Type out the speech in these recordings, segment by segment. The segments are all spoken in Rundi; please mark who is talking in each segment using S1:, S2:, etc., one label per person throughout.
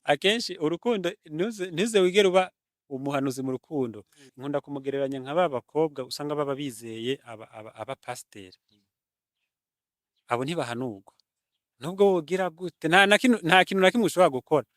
S1: Akenshi urukundo ntuze wigere uba umuhanuzi mu rukundo. Nkunda kumugereranya nka ba bakobwa usanga baba bizeye abapasiteri. Abo ntibahanurwa. Nubwo wogira gute, nta kintu na kimwe ushobora gukora.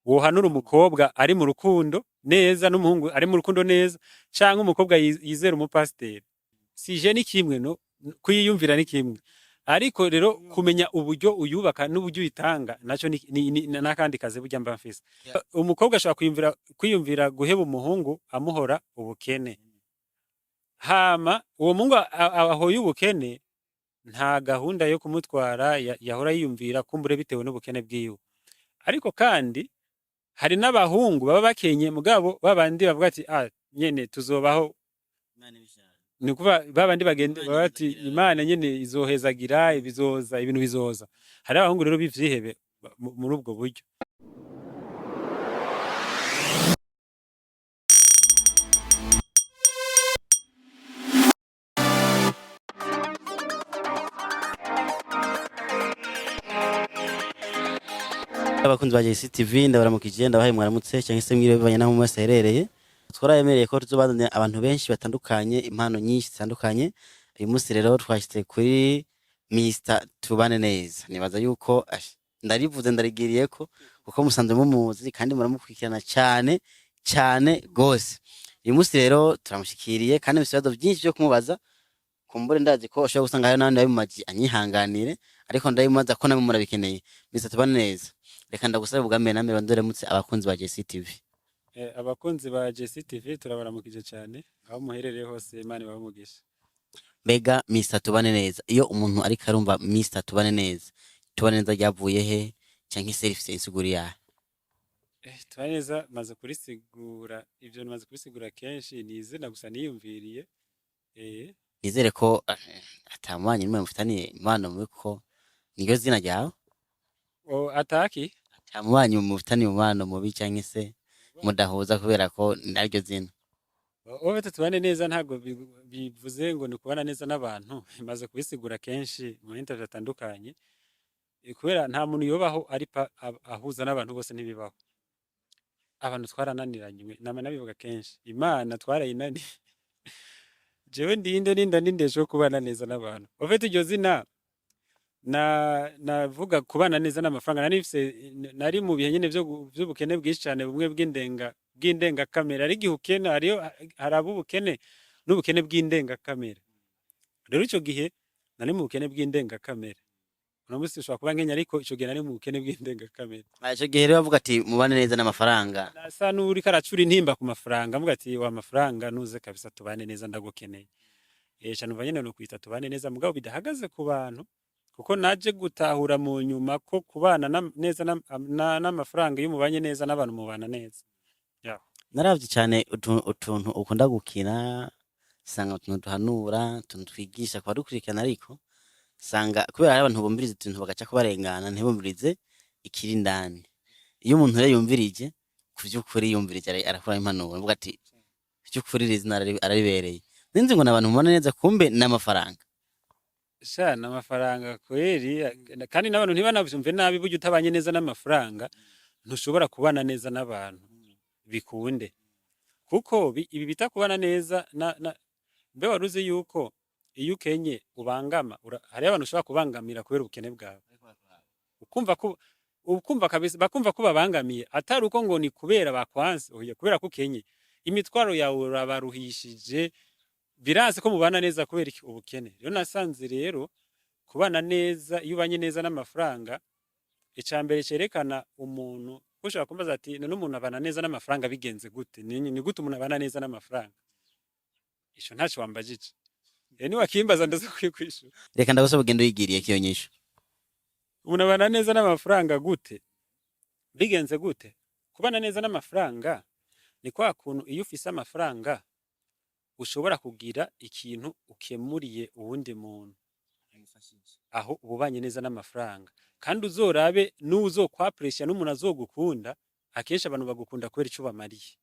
S1: Wohanura umukobwa ari mu rukundo neza n'umuhungu ari mu rukundo neza, canke umukobwa yizera umupasiteri. Sije ni kimwe, no kuyiyumvira ni kimwe. Ariko rero kumenya uburyo uyubaka n'uburyo uyitanga naco ni n'akandi kazi burya mba mfise. Umukobwa ashobora kwiyumvira guheba umuhungu amuhora ubukene. Hama uwo muhungu ahoye ubukene, nta gahunda yo kumutwara yahora yiyumvira, kumbure bitewe n'ubukene bwiwe. Ariko kandi hari n'abahungu baba bakenye, mugabo babandi bavuga ati nyene tuzobaho, ni kuva babandi bagende baba bati Imana nyene izohezagira, ibizoza, ibintu bizoza. Hari abahungu rero b'ivyihebe muri ubwo buryo.
S2: Abakunzi ba JCTV, ndabaramukije, ndabahaye mwaramutse cyangwa se mwiriwe bivanye n'aho mwese herereye. Twarayemereye ko tuzobazanira abantu benshi batandukanye, impano nyinshi zitandukanye. Uyu munsi rero twashitse kuri Mr Tubane Neza. Nibaza yuko ndarivuze ndarigiriyeko kuko musanzwe mumuzi kandi muramukurikirana cyane cyane gose. Uyu munsi rero turamushikiriye kandi mufise ibibazo byinshi byo kumubaza. Kumbure ndazi ko ushobora gusanga hari n'abandi bari mu maji, anyihanganire, ariko ndabimubaza ko namwe murabikeneye. Mr Tubane Neza, reka ndagusabe ubwa mbere namwe ndoremutse abakunzi ba JCTV.
S1: Abakunzi ba JCTV turabaramukije cyane, aho muherereye hose Imana ibahe umugisha.
S2: Mbega Mr Tubane Neza, iyo umuntu ariko arumva Mr Tubane Neza, Tubane Neza ryavuye he canke se rifise insiguro yahe?
S1: Tubane Neza maze kurisigura, ivyo maze kubisigura kenshi, ni izina gusa niyumviriye.
S2: Nizere ko ata mubanyi n'umwe mufitaniye impano mubi ko niryo zina ryawe.
S1: O, ataki?
S2: Ata mubanyi mufitaniye umubano mubi canke se mudahuza kubera ko naryo zina.
S1: Wowe Tubane Neza ntabwo bivuze ngo ni ukubana neza n'abantu, maze kubisigura kenshi mu interview atandukanye. Kubera nta muntu yobaho ari ahuza n'abantu bose, ntibibaho. Abantu twarananiranywe, nama nabivuga kenshi. Imana twarayinaniye. Jewe ndinde ninda nindesho kubana neza n'abantu. Ufite iryo zina na navuga kubana neza n'amafaranga, nari mfise, nari mu bihe nyene vy'ubukene bwinshi cane, bumwe bw'indengakamere. Ari igihe ukena, hariyo haraba ubukene n'ubukene bw'indengakamere. Rero ico gihe nari mu bukene bw'indengakamere. Uno munsi ushobora kuba nkenya, ariko ico gihe nari mu bukene bw'indengakamere.
S2: Ico gihe rero bavuga ati mubane neza n'amafaranga.
S1: Nasa n'uriko aracura intimba ku mafaranga, avuga ati wa mafaranga nuze kabisa tubane neza ndagukeneye. Ca numva nyene no kwita Tubane Neza, mugabo bidahagaze ku bantu, kuko naje gutahura mu nyuma ko kubana neza n'amafaranga, iyo mubanye neza n'abantu mubana neza.
S2: Naravye cane utuntu ukunda gukina, sanga utuntu duhanura, utuntu twigisha ku badukurikirana, ariko sanga kubera hari abantu bumviriza utuntu bagaca kubarengana ntibumvirize ikiri indani. Iyo umuntu rero yumvirije ku vy'ukuri, yumvirije arakura impanuro, avuga ati vy'ukuri iri zina araribereye. Ninzi ngo n'abantu mubana neza, kumbe n'amafaranga.
S1: Sha, n'amafaranga kweri, kandi n'abantu ntibanavyumve nabi, burya utabanye neza n'amafaranga ntushobora kubana neza n'abantu bikunde. Kuko ibi bita kubana neza na mbe waruzi yuko iyo ukenye ubangama, hariho abantu ushobora kubangamira kubera ubukene bwawe. Ukumva ko ukumva kabisa bakumva ko babangamiye, atari uko ngo ni kubera bakwanse, oya, kubera ko ukenye. Imitwaro yawe urabaruhishije, biranse ko mubana neza kubera iki? Ubukene. Rero nasanze rero kubana neza, iyo ubanye neza n'amafaranga, icambere cerekana umuntu, ushobora kumbaza ati none umuntu abana neza n'amafaranga bigenze gute? Ni gute umuntu abana neza n'amafaranga? Ico ntaco wambajije. Niwakimbaza ndaza kukwishura.
S2: Reka ndagusaba ugende uyigiriye kiyo nyishu.
S1: Umuntu abana neza n'amafaranga gute? Bigenze gute? Kubana neza n'amafaranga ni kwa kuntu iyo ufise amafaranga ushobora kugira ikintu ukemuriye uwundi muntu. Aho ububanye neza n'amafaranga. Kandi uzorabe n'uzokwapresha n'umuntu azogukunda, akenshi abantu bagukunda kubera ico bamariye.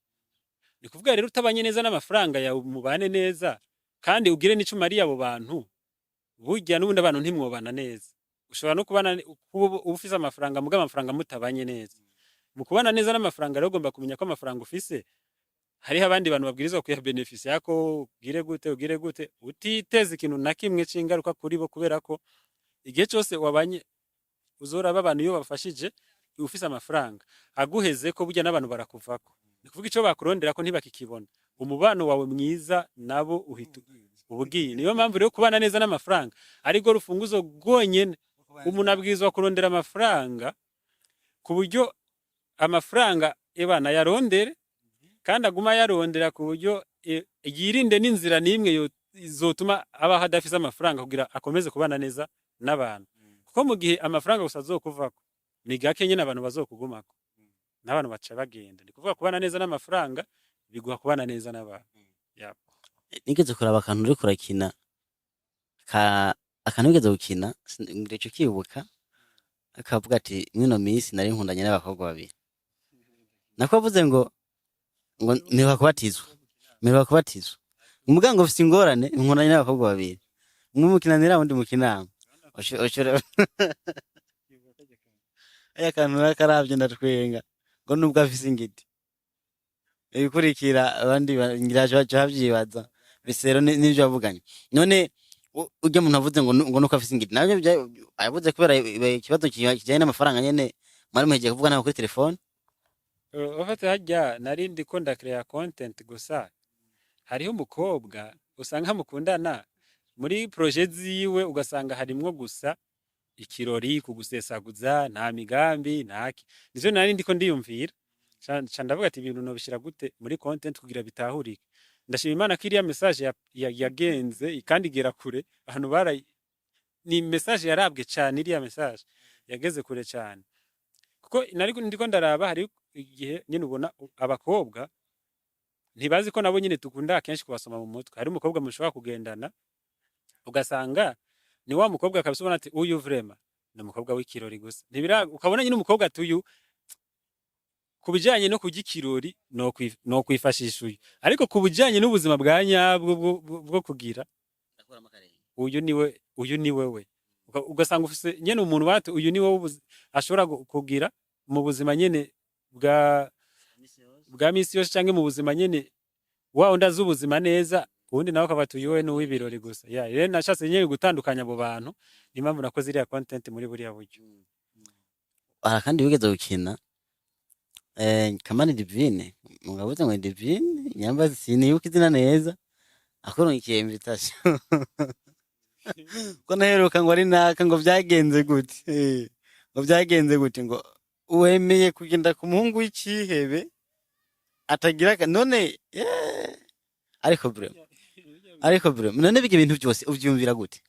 S1: Ni kuvuga rero utabanye neza n'amafaranga yawe mubane neza, kandi ugire n'ico umariye abo bantu, burya n'ubundi abantu ntimwobana neza. Ushobora no kubana kuba ufise amafaranga, mugabo amafaranga mutabanye neza. Mu kubana neza n'amafaranga rero, ugomba kumenya ko amafaranga ufise hariho abandi bantu babwirizwa kuyabenefisiyako. Ugire gute, ugire gute, utiteze ikintu na kimwe c'ingaruka kuri bo, kubera ko igihe cose wabanye, uzoraba abantu iyo bafashije ufise amafaranga aguheze ko burya n'abantu barakuvako. Ni kuvuga ico bakuronderako ntibakikibona, umubano wawe mwiza nabo uhita ubugiye. Niyo mpamvu rero kubana neza n'amafaranga ariko rufunguzo rwonyene. Umuntu abwirizwa kurondera amafaranga ku buryo amafaranga ebana yarondere, kandi aguma yarondera ku buryo yirinde n'inzira n'imwe izotuma abaho adafise amafaranga, kugira akomeze kubana neza n'abantu. Kuko mu gihe amafaranga gusa azokuvako, ni gake nyene abantu bazokugumako, n'abantu baca bagenda. Ni kuvuga kubana neza n'amafaranga biguha kubana neza n'abantu. Yep.
S2: Nigeze kuraba akantu uriko urakina, ka akantu wigeze gukina, ngico kibuka, akavuga ati: "Mwino minsi nari nkundanye n'abakobwa babiri." Nako avuze ngo mperuka kubatizwa, mperuka kubatizwa, umuga ngo ufise ingorane, nkundanye n'abakobwa babiri, umwe mukinanira, undi mukinama. Ushobora aya kantu nakaravye ndatwenga, ngo nubwo afise ingiti ibikurikira abandi ngira baca bavyibaza bisero n'ivyo bavuganye. None urya muntu avuze ngo ngo nuko afise ingiti, navyo yavuze kubera ikibazo kijanye n'amafaranga nyene mwari muhejeje kuvugana kuri telefone?
S1: Ufate harya nari ndiko ndakreya content gusa. Hariho umukobwa usanga mukundana, muri projet ziwe ugasanga harimwo gusa ikirori, kugusesaguza, nta migambi ntaki. Nivyo nari ndiko ndiyumvira, ca ndavuga ati ibintu nobishira gute muri content kugira bitahurike. Ndashima Imana ko iriya message yagenze kandi igera kure abantu bara. Ni message yarabwe cane, iriya message yageze kure cane, kuko nari ndiko ndaraba hari igihe nyine ubona abakobwa ntibazi ko nabo nyine dukunda akenshi kubasoma mu mutwe. Hari umukobwa mushobora kugendana, ugasanga ni wa mukobwa kabisa ubona ati uyu vraiment ni umukobwa w'ikirori gusa, ntibira. Ukabona nyine umukobwa ati uyu ku bijanye no kurya ikirori no kwifashisha uyu, ariko ku bijanye n'ubuzima bwa nyabwo bwo kugira uyu niwe, uyu ni wewe. Ugasanga ufise nyene umuntu bati uyu ni wowe ashobora kugira mu buzima nyene bwa misi yose, canke mu buzima nyene wa wundi azi ubuzima neza, uwundi nawe akaba ati uyu we ni uw'ibirori gusa. Ya rero nashatse nyene gutandukanya abo bantu, niyo mpamvu nakoze iriya content muri buriya buryo.
S2: Hari akandi wigeze gukina, Kamani Divine, mugabuze ngo ni Divine nyamba, sinibuka izina neza, akurungikiye invitation ko naheruka ngo ari naka, ngo vyagenze gute? Ngo vyagenze gute ngo wemeye kugenda ku muhungu w'icihebe atagira none ariko bro, ariko bro, none bijya ibintu byose uvyumvira gute?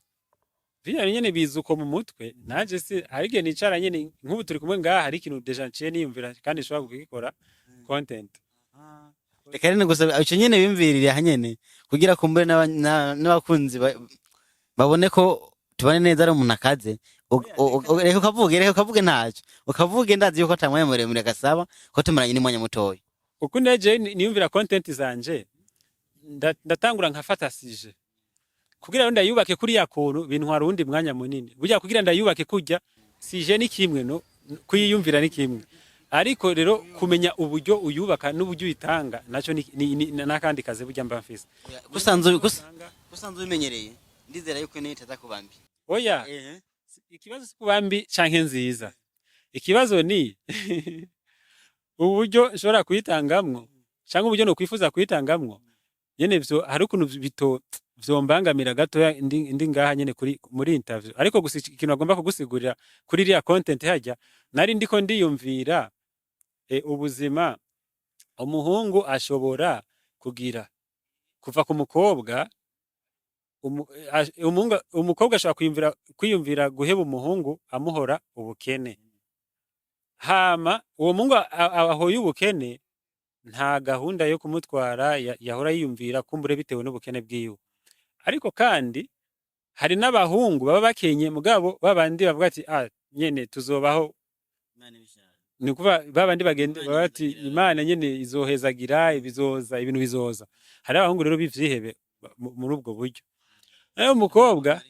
S1: Biriya nyene biza uko mu mutwe. Nanje si hari igihe nicara nyene nk'ubu turi kumwe ngaha, hari ikintu déjà nciye niyumvira kandi nshobora kugikora content.
S2: Reka rero gusa ico nyene bimvirire aha nyene kugira kumbure n'abakunzi babone ko tubane neza ari umuntu akaze. Reka ukavuge, reka ukavuge, ntacyo ukavuge. Ndazi yuko ata mwanya muremure gasaba ko tumaranye n'umwanya mutoya.
S1: Uko neje niyumvira content zanje, ndatangura nkafata sujet kugira ngo ndayubake kuriya kuntu, bintwara uwundi mwanya munini burya kugira ndayubake. Kurya sujet ni kimwe, no kuyiyumvira ni kimwe, ariko rero kumenya uburyo uyubaka n'uburyo uyitanga naco ni n'akandi kazi burya mba mfise.
S2: Kusanzwe ubimenyereye, ndizera yuko niyo itaza kuba mbi.
S1: Oya, ikibazo si kuba mbi canke nziza, ikibazo ni uburyo nshobora kuyitangamwo canke uburyo nokwifuza kuyitangamwo nyene. Vyo hari ukuntu bito vyombangamira gatoya ndi ngaha nyene kuri muri interview. Ariko gusa ikintu agomba kugusigurira kuri iriya content, hajya nari ndiko ndiyumvira ubuzima umuhungu ashobora kugira kuva ku mukobwa. Umukobwa ashobora kwiyumvira guheba umuhungu amuhora ubukene, hama uwo muhungu ahoye ubukene nta gahunda yo kumutwara yahora yiyumvira, kumbure bitewe n'ubukene bwiwe. Ariko kandi hari n'abahungu baba bakenye, mugabo babandi bavuga ati ah nyene tuzobaho. Ni ukuvuga babandi bagenda baba bati Imana nyene izohezagira, ibizoza, ibintu bizoza. Hari abahungu rero b'ivyihebe muri ubwo buryo. Nayo umukobwa,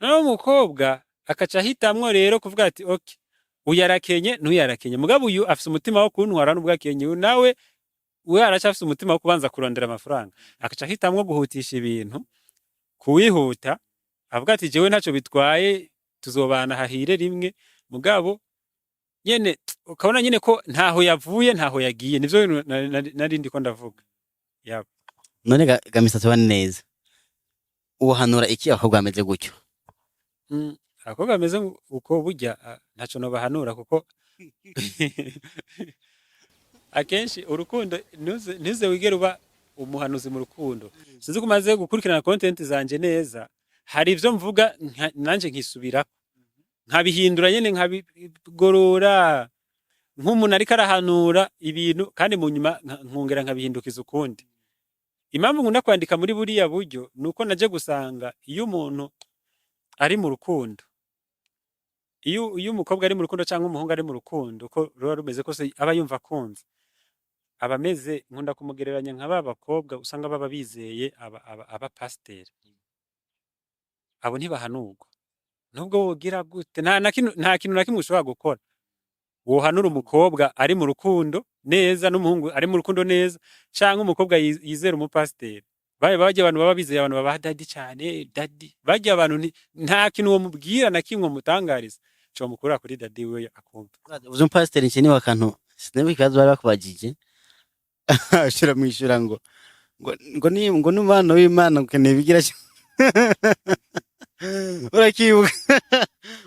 S1: nayo umukobwa akaca ahitamwo rero kuvuga ati okay. Uyu arakenye, n'uyu arakenye, mugabo uyu afise umutima wo kuntwara nubwo akenye, uyu nawe we aracafise umutima wo kubanza kurondera amafaranga, akaca ahitamwo guhutisha ibintu. Kuwihuta avuga ati: "Jewe ntaco bitwaye, tuzobana hahire rimwe." Mugabo nyene ukabona nyene ko ntaho yavuye, ntaho yagiye. Nivyo bintu nari ndiko ndavuga. Yap.
S2: None ga Mr Tubane neza, uhanura iki abakobwa bameze gutyo?
S1: Abakobwa bameze uko burya ntaco nobahanura, kuko akenshi urukundo ntuze wigere uba umuhanuzi mu rukundo. Sinzi ko umaze gukurikirana content zanje neza, hari ivyo mvuga nanje nkisubirako, nkabihindura nyene, nkabigorora nk'umuntu ariko arahanura ibintu, kandi mu nyuma nkongera nkabihindukiza ukundi. Impamvu nkunda kwandika muri buriya buryo nuko naje gusanga iyo umuntu ari mu rukundo, iyo umukobwa ari mu rukundo canke umuhungu ari mu rukundo, uko ruba rumeze kose, aba yumva akunze, aba ameze, nkunda kumugereranya nka ba bakobwa usanga baba bizeye abapasiteri. Abo ntibahanurwa nubwo wogira gute, nta kintu na kimwe ushobora gukora wohanura umukobwa ari mu rukundo neza n'umuhungu ari mu rukundo neza, canke umukobwa yizera umupasiteri. Baye barya abantu baba bizeye abantu baba daddy cane, daddy. Barya abantu nta kintu womubwira na kimwe mutangariza comukura kuri daddy we akumva.
S2: Uzi umupasiteri nshya niwe akantu sinibuka ikibazo bari bakubajije, ashira mwishura ngo ni ngo n'umwana w'Imana ukeneye bigira. Urakibuka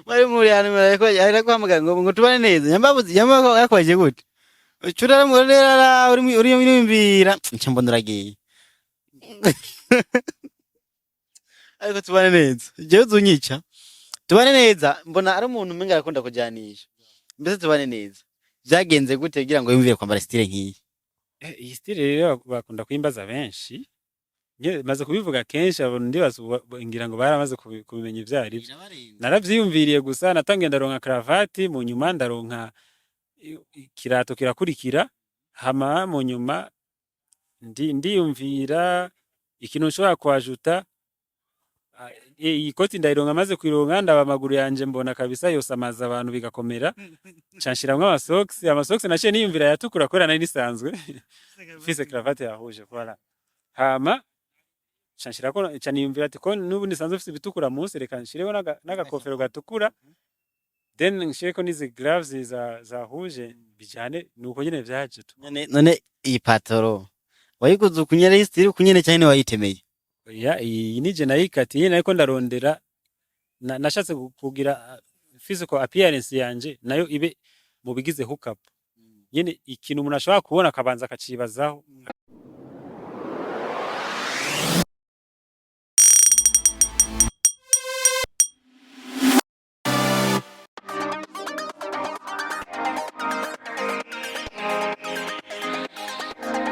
S2: mwari muri hano ariko guhamagara ngo tubane neza, nyambabuzi nyamba yakubajije gute, ucurara murera uri urimbira, nca mbona uragiye. Ariko tubane neza, jewe uzunyica. Tubane neza, mbona ari umuntu umenga arakunda kujanisha. Mbese tubane neza, vyagenze gute kugira ngo yumvire kwambara style nk'iyi?
S1: Iyi style rero bakunda kuyimbaza benshi. Maze kubivuga kenshi, abantu ndibaza ngira ngo baramaze kubimenya ivyo arivyo. Naravyiyumviriye gusa, natangiye ndaronka cravate, mu nyuma ndaronka ikirato kirakurikira, hama mu nyuma ndiyumvira ikintu nshobora kwajuta. Iyi koti ndayironka, maze kuyironka ndaba amaguru yanje, mbona kabisa yosamaza abantu bigakomera, nca nshiramwo amasokisi. Amasokisi naciye niyumvira ayatukura kubera nari nisanzwe mfise cravate ya rouge, voilà. Hama nca nshirako, nca niyumvira ati ko n'ubu nisanzwe mfise ibitukura munsi, reka nshireho n'agakofero gatukura, then nshireko n'izi gloves za rouge bijane. Nuko nyene vyaje tu.
S2: None iyi patoro wayiguze ukunyene, style ukunyene, canke wayitemeye?
S1: Oya, iyi nije nayikatiye, nariko ndarondera nashatse kugira physical appearance yanje nayo ibe mu bigize hookup nyene, ikintu umuntu ashobora kubona akabanza akacibazaho.